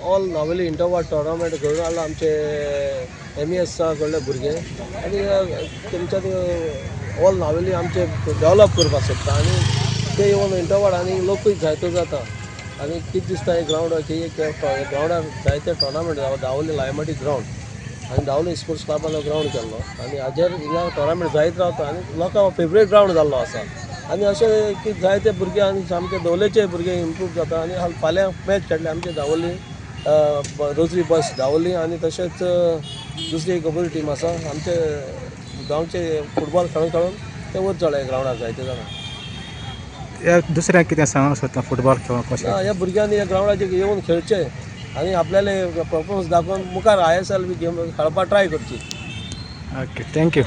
All Navelim इंटरवार्ड tournament घडून हाडला आमचे एमईएसा कडले भुरगे आनी तेमच्यानी ऑल नावेली आमचे डेवलप करपाक सोदता आनी ते येवन इंटरवार्ड आनी लोकूय जायतो जाता. आनी कितें दिसता हे ग्रावंड की एक ग्रावंडार जायते टोर्नामेंट जाता. दावोली लायमाटी ग्रावंड आनी दावोली स्पोर्ट्स क्लबान ग्रावंड केल्लो आनी हाजेर हिंगा टोर्नामेंट जायत रावता आनी लोकांक फेवरेट ग्रावंड जाल्लो आसा. आनी अशें की जायते भुरगे आनी सामके दवलेचे भुरगे इम्प्रूव जाता. आनी फाल्यां मॅच खेळटले आमचे दावोली रोजरी बस दावोली आनी तशेंच दुसरी एक बरी टीम आसा. आमचे गांवचे फुटबॉल खेळून खेळून ते वयर चडले ग्रावंडार जायते जाणां. ह्या दुसऱ्यांक कितें सांगूंक सोदता फुटबॉल खेळोंक कशें? ह्या भुरग्यांनी ह्या ग्रावंडाचेर येवन खेळचे आनी आपल्याले परफॉर्मन्स दाखोवन मुखार ISL बी गेम खेळपाक ट्राय करची. Okay, thank you.